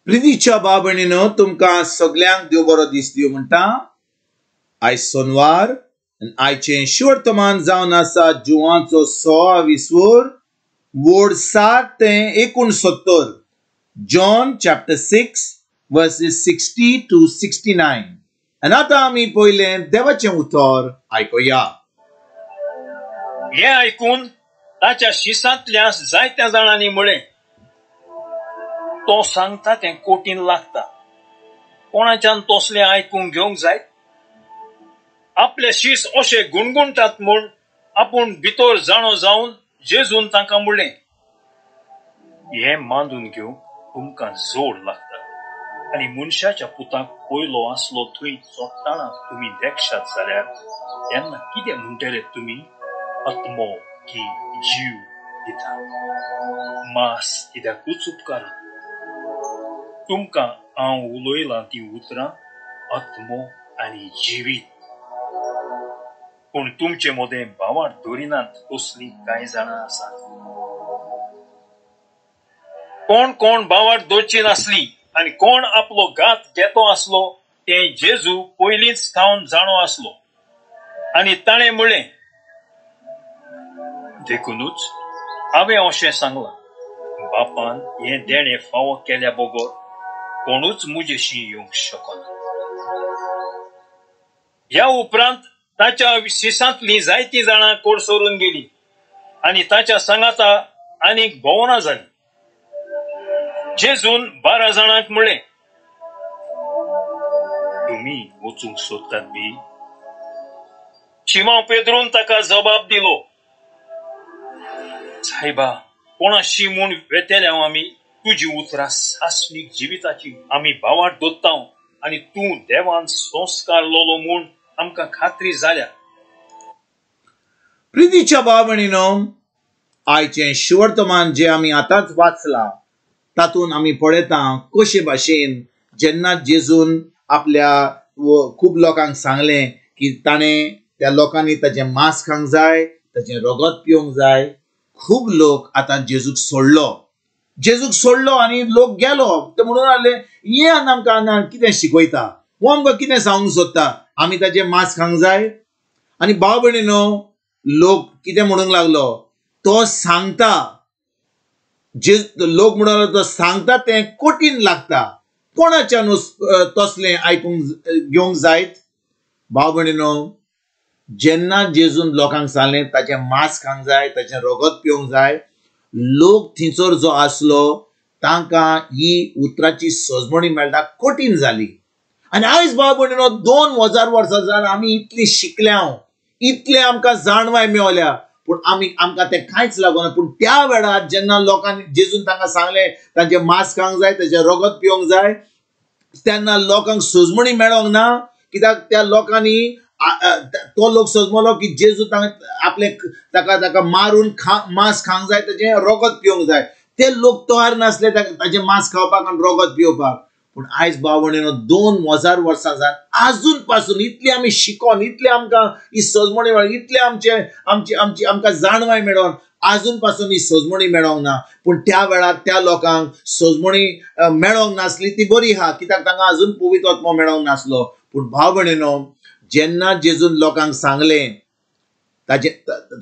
प्रितीच्या भाव भयणीनो, तुमकां सगल्यांक देव बरो दीस दिवं म्हणटा. आयज सोनवार आनी आयचें शिवर्तमान जावन आसा जुवांचो 26 वर वोर्ड 7 ते 69, John chapter 6 verses 60 to 69. आनी आतां आमी पयलें देवाचें उतर आयकुया. हें आयकून ताच्या शिसांतल्या जायत्या जाणांनी म्हळें, तो सांगता तें कोटीन लागता, कोणाच्यान तसलें आयकूंक घेवंक जायत? आपले शीस अशे गुणगुणटात म्हूण आपूण भितर जाणो जावन जेजून तांकां म्हणलें, हें मांदून घेवंक तुमकां जोड लागता आनी मनशाच्या पुताक पयलो आसलो थंय चोडटाना तुमी देखशात जाल्यार तेन्ना कितें म्हणटले तुमी? आत्मो की जीव दिता, मास कित्याकूच उपकारना. तुमकां हांव उलयलां तीं उतरां आत्मो आनी जिवीत, पूण तुमचे मदें भावार दवरिनात तसलीं कांय जाणां आसात. कोण कोण भावार दवरची नासली आनी कोण आपलो घात घेतो आसलो तें जेजू पयलींच थावन जाणो आसलो आनी ताणें म्हणलें, देखुनूच हांवें अशें सांगलां, बापान हें देणें फावो केल्या बगर कोणूच म्हजेशी येवंक शकना. ह्या उपरांत ताच्या शिसांतलीं जायतीं जाणां कोडसरून गेलीं आनी ताच्या सांगाता आनीक भोंवना जालीं. जेजून 12 जाणांक म्हणलें, तुमी वचूंक सोदतात बी? शिमांव पेद्रून ताका जबाब दिलो, सायबा, कोणाशी म्हूण वेतेले हांव आमी? तुजी उतरां सासणीक जिविताची आमी भावार दोत्ताव आनी तूं देवान संस्कार लोलो म्हूण आमकां खात्री जाल्या. प्रितीच्या भाव भयणीनो, आयचें शिवर्तमान जें आमी आतांच वाचलां तातूंत आमी पळयता कशे भाशेन जेन्ना जेजून आपल्या खूब लोकांक सांगलें की ताणें त्या लोकांनी ताचें मांस खावंक जाय, ताचें रगत पिवंक जाय, खूब लोक आतां जेजूक सोडलो, जेजूक सोडलो आनी लोक गेलो. ते म्हणून लागले, हें आमकां कितें शिकयता, हो आमकां कितें सांगूंक सोदता, आमी ताचें मांस खावंक जाय. आनी भाव भयणीनो, लोक कितें म्हणूंक लागलो, तो सांगता, जे लोक म्हणूंक लागलो तो सांगता तें कठीण लागता, कोणाच्यान तसलें आयकूंक घेवंक जायत? भाव भयणीनो, जेन्ना जेजून लोकांक सांगलें ताचें मांस खावंक जाय, ताचें रगत पिवंक जाय, लोक थंयसर जो आसलो तांकां ही उतराची सजमणी मेळटा कठीण जाली. आनी आयज भाव भयणीनो, 2000 वर्सां जावन आमी इतली शिकल्या, इतलें आमकां जाणवाय मेवल्या, पूण आमी आमकां तें कांयच लागना. पूण त्या वेळार जेन्ना लोकांनी जेजून तांकां सांगलें तांचें मांस खावंक जाय, ताचें रगत पिवंक जाय, तेन्ना लोकांक सजमणी मेळोंक ना. कित्याक त्या लोकांनी तो लोक सजमलो की जेजू आपले ताका ताका मारून मांस खावंक जाय, ताचें रगत पिवंक जाय. ते लोक तयार नासले ताचें मांस खावपाक आनी रगत पिवपाक. पूण आयज भाव भयणीनो, 2000 वर्सां जावन आजून पासून इतली आमी शिकोन, इतले आमकां ही सजमणी मेळोन, इतले आमचे आमची आमची आमकां जाणवाय मेळोन आजून पासून ही सजमणी मेळोंक ना. पूण त्या वेळार त्या लोकांक सजमणी मेळोंक नासली ती बरी आहा, कित्याक तांकां आजून पवित्र आत्मो मेळोंक नासलो. पूण भाव भयणीनो, जेन्ना जेजून लोकांक सांगलें ताचें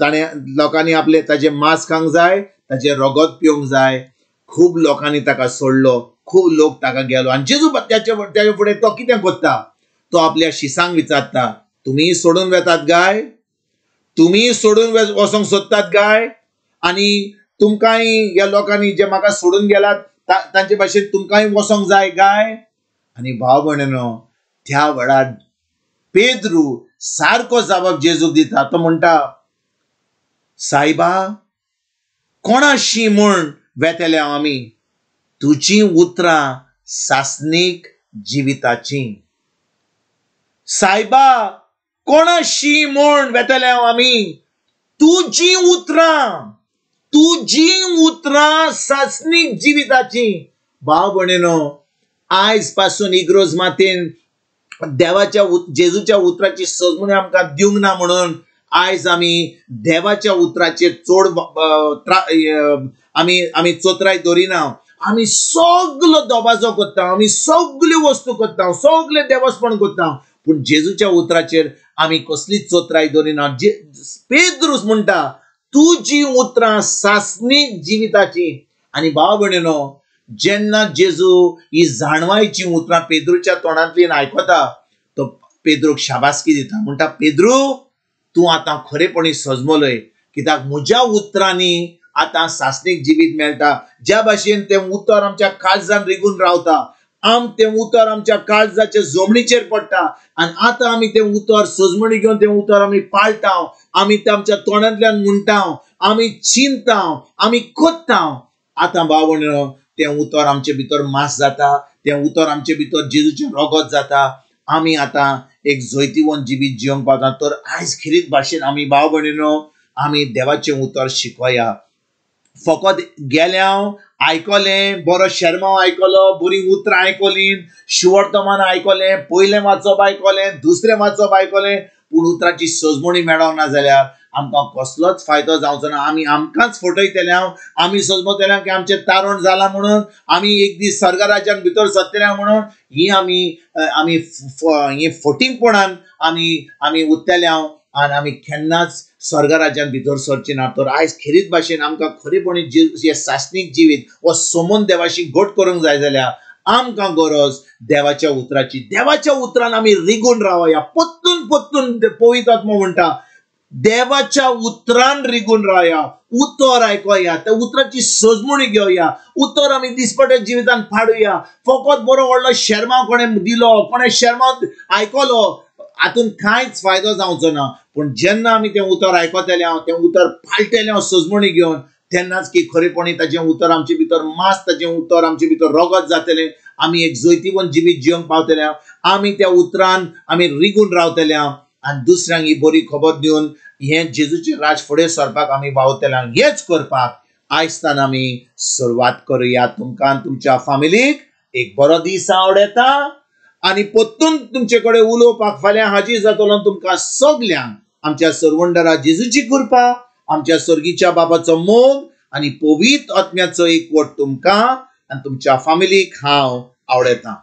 ताणें लोकांनी आपलें ताचें मांस खावंक जाय, ताचें रगत पिवंक जाय, खूब लोकांनी ताका सोडलो, खूब लोक ताका गेलो. आनी जेजू ताचे फुडें तो कितें करता, तो आपल्या शिसांक विचारता, तुमी सोडून वेतात गाय? तुमी सोडून वचोंक सोदतात गाय? आनी तुमकांय ह्या लोकांनी जे म्हाका सोडून गेलात तांचे भाशेन तुमकांय वचोंक जाय गाय? आनी भाव भयणीनो, त्या वेळार पेद्रू सारको जबाब जेजूक दिता. तो म्हणटा, सायबा, कोणाशी म्हूण वेतेले आमी? तुजी उतरां सासणीक जिविताची. सायबा, कोणाशी म्हूण वेतेले आमी? तुजी उतरां, तुजी उतरां सासणीक जिविताची. भाव भयणीनो, आयज पासून इग्रोज मातेन देवाच्या जेजूच्या उतराची सजमणी आमकां दिवंक ना म्हणून आयज आमी देवाच्या उतराचेर चड आमी आमी चोत्राय दवरिना. आमी सगलो दबाजो करता, आमी सगल्यो वस्तू करता, सगळे देवस्पण करता, पूण जेजूच्या उतराचेर आमी कसलीच चोत्राय दवरिना. पेद्रूस म्हणटा तुजी उतरां सासणीक जिविताची. आनी भाव भयणीनो, जेन्ना जेजू ही जाणवायची उतरां पेद्रूच्या तोंडांतल्यान आयकता तो पेद्रूक शाबासकी दिता, म्हणटा पेद्रू तूं आतां खरेपणी सजमलय, कित्याक म्हज्या उतरांनी आतां सासणीक जिवीत मेळटा. ज्या भाशेन तें उतर आमच्या काळजान रिगून रावता, आम तें उतर आमच्या काळजाचे जमणीचेर पडटा आनी आतां आमी तें उतर सजमणी घेवन तें उतर आमी पाळटा, आमी तें आमच्या तोंडांतल्यान म्हणटा, आमी चिंता, आमी करता. आतां भाव भयणीनो, तें उतर आमचे भितर मास जाता, तें उतर आमचे भितर जेजूचें रगत जाता, आमी आतां एक जैतिवंत जिवीत जिवंक पावता. तर आयज खेरीत भाशेन आमी भाव भयणीनो आमी देवाचें उतर शिकोया. फकत गेल्या आयकलें, बरो शेरमांव आयकलो, बरीं उतरां आयकलीं, शिवर्तमान आयकलें, पयलें वाचप आयकलें, दुसरें वाचप आयकलें, पूण उतराची सजमणी मेळोंक ना जाल्यार आमकां कसलोच फायदो जावचो ना. आमी आमकांच फटयतले, आमी सजमतले की आमचें तारण जालां म्हणून, आमी एक दीस स्वर्गराज्यान भितर सरतले म्हणून, ही आमी आमी ही फटींगपणान आमी आमी उरतले आनी आमी केन्नाच स्वर्गराज्यान भितर सरची ना. तर आयज खेरीत भाशेन आमकां खरेपणी हें सासणीक जिवीत हो समन देवाशी घट करूंक जाय जाल्यार आमकां गरज देवाच्या उतराची. देवाच्या उतरान आमी रिगून रावया. परतून परतून पवित्र आत्मो म्हणटा देवाच्या उतरान रिगून रावया, उतर आयकोया, त्या उतराची सजमणी घेवया, उतर आमी दिसपट्या जिवितान पाडुया. फकत बरो व्हडलो शेरमांव कोणें दिलो, कोणें शेरमांव आयकलो, हातून कांयच फायदो जावचो ना. पूण जेन्ना आमी तें उतर आयकतले, तें उतर पाळटले सजमणी घेवन, तेन्नाच की खरेपणी ताचें उतर आमचे भितर मास, ताचें उतर आमचे भितर रगत जातलें, आमी एक जैतिवंत जिवीत जिवंक पावतले, आमी त्या उतरान आमी रिगून रावतले आनी दुसऱ्यांक ही बरी खबर दिवन हें जेजूचें राज फुडें सरपाक आमी वावतले. हेंच करपाक आयजतान आमी सुरवात करुया. तुमकां आनी तुमच्या फामिलीक एक बरो दीस आवडटा आनी परतून तुमचे कडेन उलोवपाक फाल्यां हाजीर जातलो. तुमकां सगल्यांक आमच्या सरवंडरा जेजूची कृपा, आमच्या स्वर्गीच्या बाबाचो मोग आनी पवित्र आत्म्याचो एकवट तुमकां आनी तुमच्या फामिलीक हांव आवडटा.